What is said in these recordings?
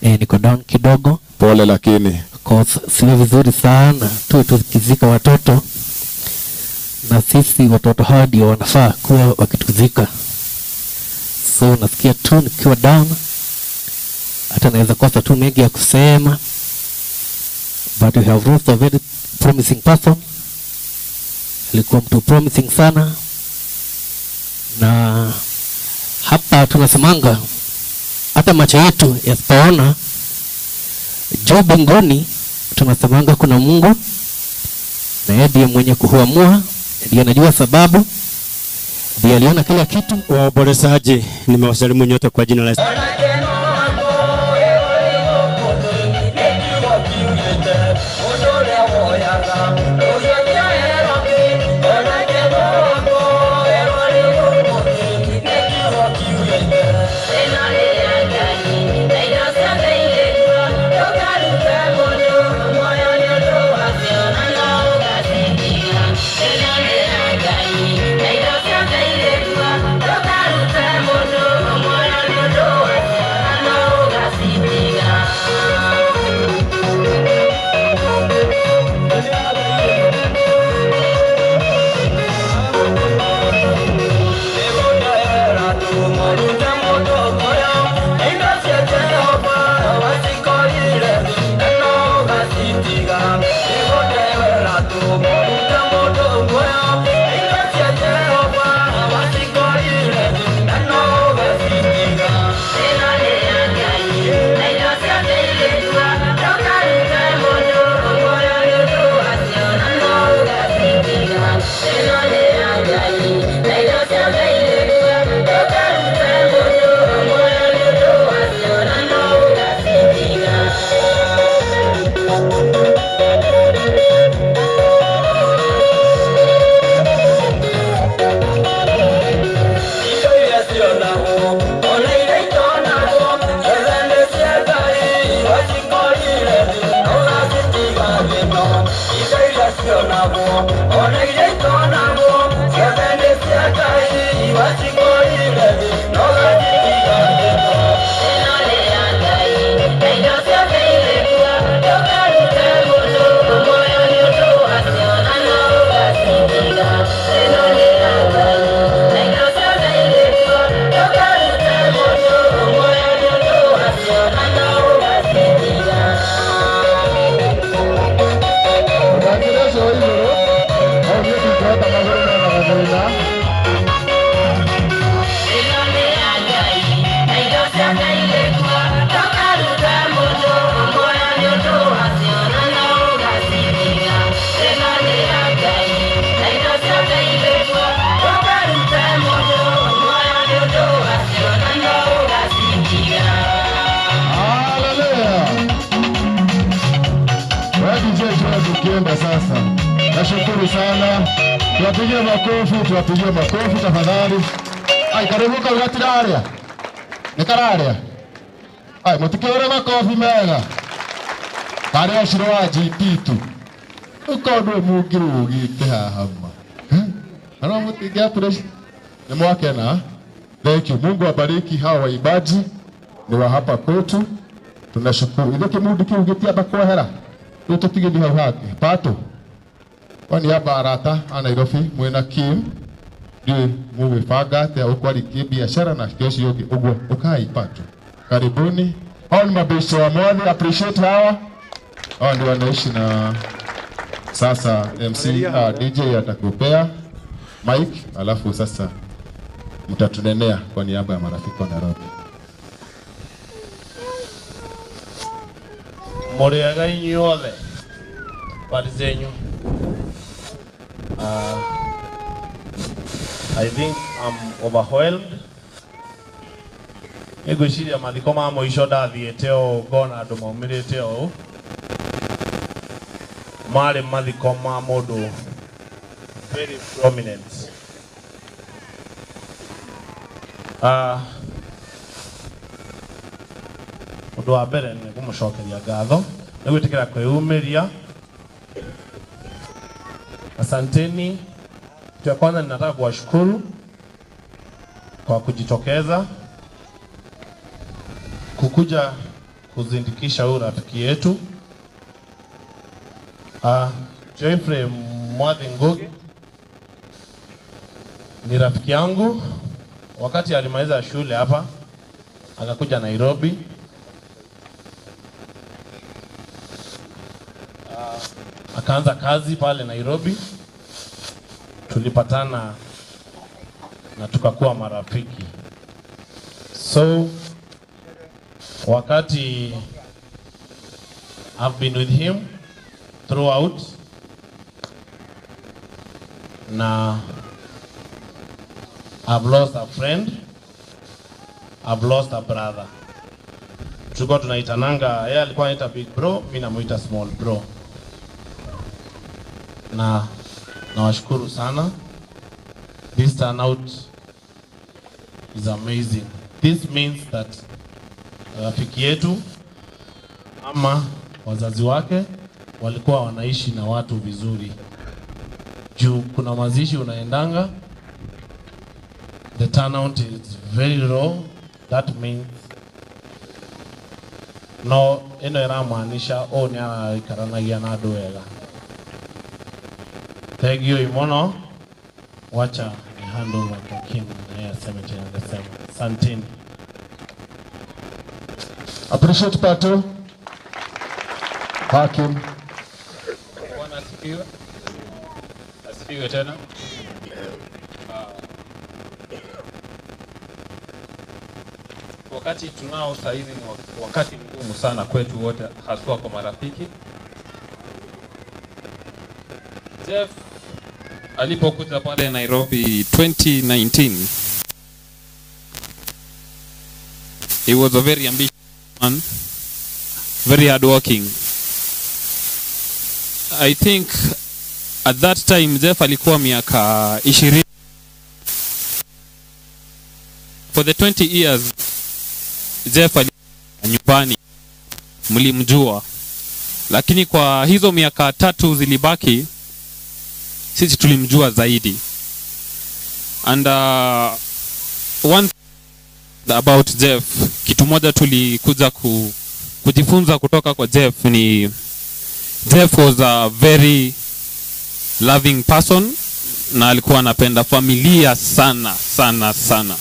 Niko down kidogo. Pole lakini. Cause sio vizuri sana tu tukizika watoto, na sisi watoto hawa ndio wanafaa kuwa wakituzika. So nasikia tu nikiwa down, hata naweza kosa tu mengi ya kusema, but we have lost a very promising person. Alikuwa mtu promising sana, na hapa tunasemanga hata macho yetu yasipoona juu mbinguni, tunasemanga kuna Mungu, na yeye ndiye mwenye kuamua, ndiye anajua sababu, ndiye aliona kila kitu. Waombolezaji, nimewasalimu nyote kwa jina la Yesu. Sasa nashukuru sana, tuwapigie makofi, tuwapigie makofi tafadhali. Ai, karibu kagatiraria nikararia. Ai, mutikiore makofi mega karia ciro wa GT tu ukonwe mungirugite haha ma ana mutingia press ni mwakena. Thank you. Mungu abariki hawa waimbaji ni wa hapa kwetu, tunashukuru. Ile kimundu kiugitia bakwehera tutigithie hau hake pato kwa niaba arata a Nairobi mwena Kim ndiũ mũgwĩbanga atĩa ũkwarikie biashara na kĩo ũcio ũngĩ ũguo ũkai pato. Karibuni. Hao ni mabesho wa Mwathi, appreciate hawa. Hao ndio wanaishi na sasa MC DJ atakupea mic, alafu sasa mtatunenea kwa niaba ya marafiki wa Nairobi. Mũrĩega inyuothe, habari zenyu. I think I'm overwhelmed. Nĩngwĩciria mathiko ma mũico ndathiĩte ũũ ngona andũ maumĩrĩte ũũ, marĩ mathiko ma mũndũ very prominent. Ũndũ wa mbere nĩ kũmũcokeria ngatho nĩ gwĩtĩkĩra kwĩyumĩria. Asanteni. Kitu ya kwanza ninataka kuwashukuru kwa kujitokeza kukuja kuzindikisha huyu rafiki yetu. Jeffrey Mwathi Ngugi ni rafiki yangu. Wakati alimaliza shule hapa akakuja Nairobi, akaanza kazi pale Nairobi. Tulipatana na tukakuwa marafiki. So wakati I've been with him throughout, na I've lost a friend, I've lost a brother. Tulikuwa tunaitananga, yeye alikuwa anaita big bro, mimi namuita small bro. Na nawashukuru sana. This turnout is amazing. This means that rafiki yetu ama wazazi wake walikuwa wanaishi na watu vizuri. Juu kuna mazishi unaendanga, the turnout is very low. That means no ino iramaanisha o ni araikaranagia na andu wega. Thank you imono. Wacha ni hand over kwa Kim na yeye aseme chenye anasema. Asanteni. Appreciate Pato. Hakim. Bwana asifiwe. Asifiwe tena. Wakati tunao saa hizi ni wakati mgumu sana kwetu wote, haswa kwa marafiki. Jeff alipokuja pale Nairobi 2019, he was a very ambitious man, very hardworking. I think at that time Jeff alikuwa miaka 20. For the 20 years Jeff alikuwa nyumbani, mlimjua. Lakini kwa hizo miaka 3 zilibaki, sisi tulimjua zaidi. And one thing about Jeff, kitu moja tulikuja kujifunza kutoka kwa Jeff ni Jeff was a very loving person, na alikuwa anapenda familia sana sana sana.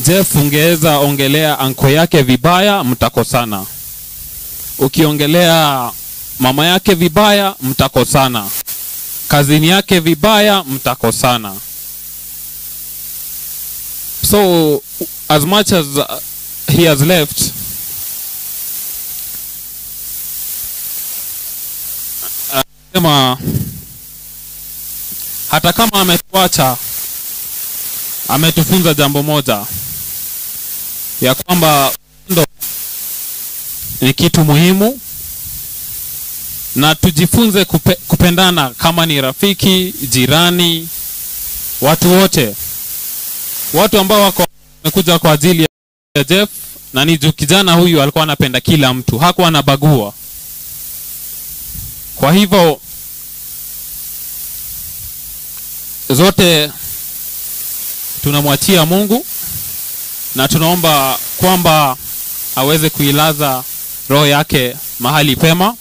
Jeff ungeweza ongelea anko yake vibaya, mtakosana. Ukiongelea mama yake vibaya, mtakosana. Kazini yake vibaya, mtakosana. So as much as he has left, hata kama ametuacha, ametufunza jambo moja, ya kwamba upendo ni kitu muhimu, na tujifunze kupendana kama ni rafiki, jirani, watu wote. Watu ambao wako wamekuja kwa ajili ya Jeff, na ni kijana huyu alikuwa anapenda kila mtu, hakuwa anabagua. Kwa hivyo zote tunamwachia Mungu, na tunaomba kwamba aweze kuilaza roho yake mahali pema.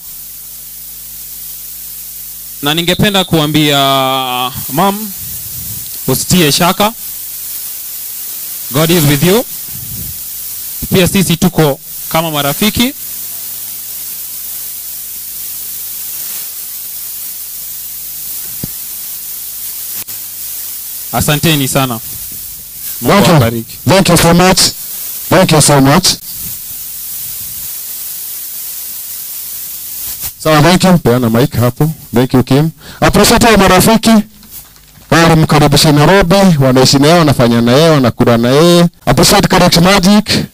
Na ningependa kuambia mam, usitie shaka, God is with you. Pia sisi tuko kama marafiki. Asanteni sana. Mungu awabariki. Thank you so much. Thank you so much. So thank you. Peana mic hapo. Thank you Kim. Appreciate marafiki. Wale mkaribisha Nairobi, wanaishi naye, wanafanya naye, wanakula naye. Appreciate Correct Magic.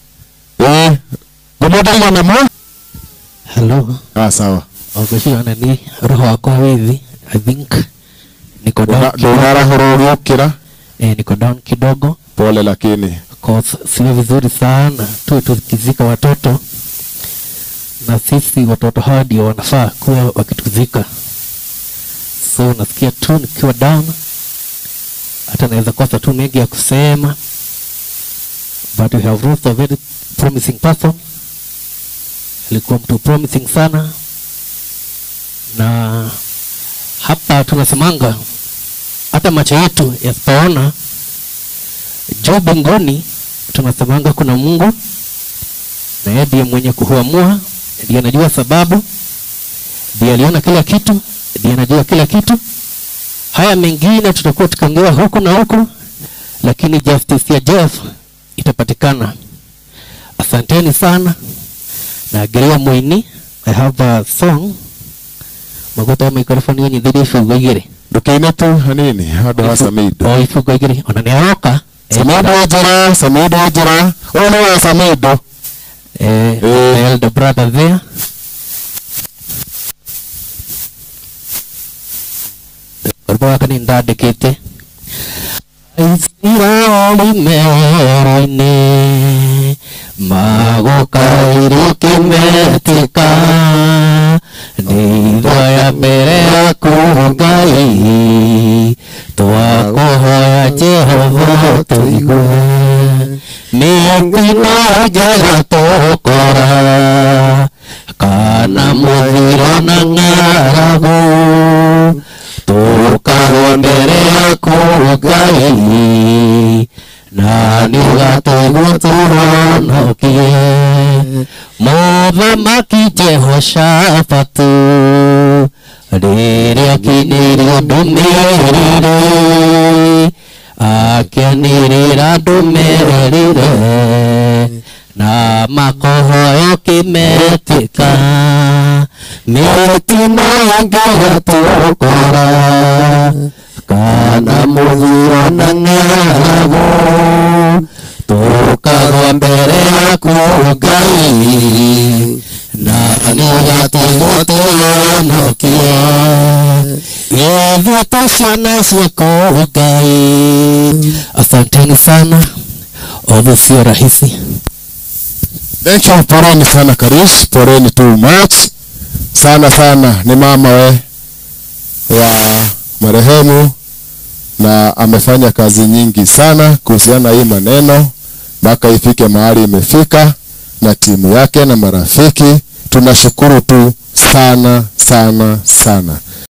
Gomoda na mo. Hello. Ah, sawa. Ogeshia ni roho wako hivi. I think niko down. Donara horo kira. Niko down kidogo. Pole lakini. Cause sio vizuri sana tu tukizika watoto, na sisi watoto hawa ndio wanafaa kuwa wakituzika. So nasikia tu nikiwa down, hata naweza kosa tu mengi ya kusema, but we have lost a very promising person. Alikuwa mtu promising sana, na hapa tunasemanga hata macho yetu yasipoona juu mbinguni, tunasemanga kuna Mungu, na yeye ndiye mwenye kuamua, ndiye anajua sababu, ndiye aliona kila kitu, ndiye anajua kila kitu. Haya mengine tutakuwa tukiongea huku na huku, lakini justice ya Jeff itapatikana. Asanteni sana. Na Geria Moini, I have a song. Magota microphone yenye dhidi ifugo igiri. Ndukine tu hanini hado ha Samido. O ifugo igiri ona ni aroka. Samido jara, Samido jara. Ona wa Samido. Elder brother there. Korba kani ndandikite. Isiraeli merine magokaire kimetika nithoya mbere yaku Ngai twakuhoya Jehova tũigue mĩtino njega tũkora kana mũthiro na ng'aragu tũkagwo mbere yaku Ngai na nĩũgatũigua tũhonokie. Mũthamaki Jehoshafatu rĩrĩa akinyĩirio ndũmĩrĩri akĩanĩrĩra ndũmĩrĩri na makohoyo kĩmetĩka mĩtino ĩngĩgatũkora kana mũthiro na ng'aragu tũkagwa mbere yaku Ngai na nĩũgatũigua tũhonokie. Ithuĩ ta ciana ciaku Ngai. Asanteni sana, ovu sio rahisi. Thank you, poreni sana Karish, poreni too much. Sana sana ni mama we wa marehemu, na amefanya kazi nyingi sana kuhusiana hii maneno mpaka ifike mahali imefika, na timu yake na marafiki. Tunashukuru tu sana sana sana.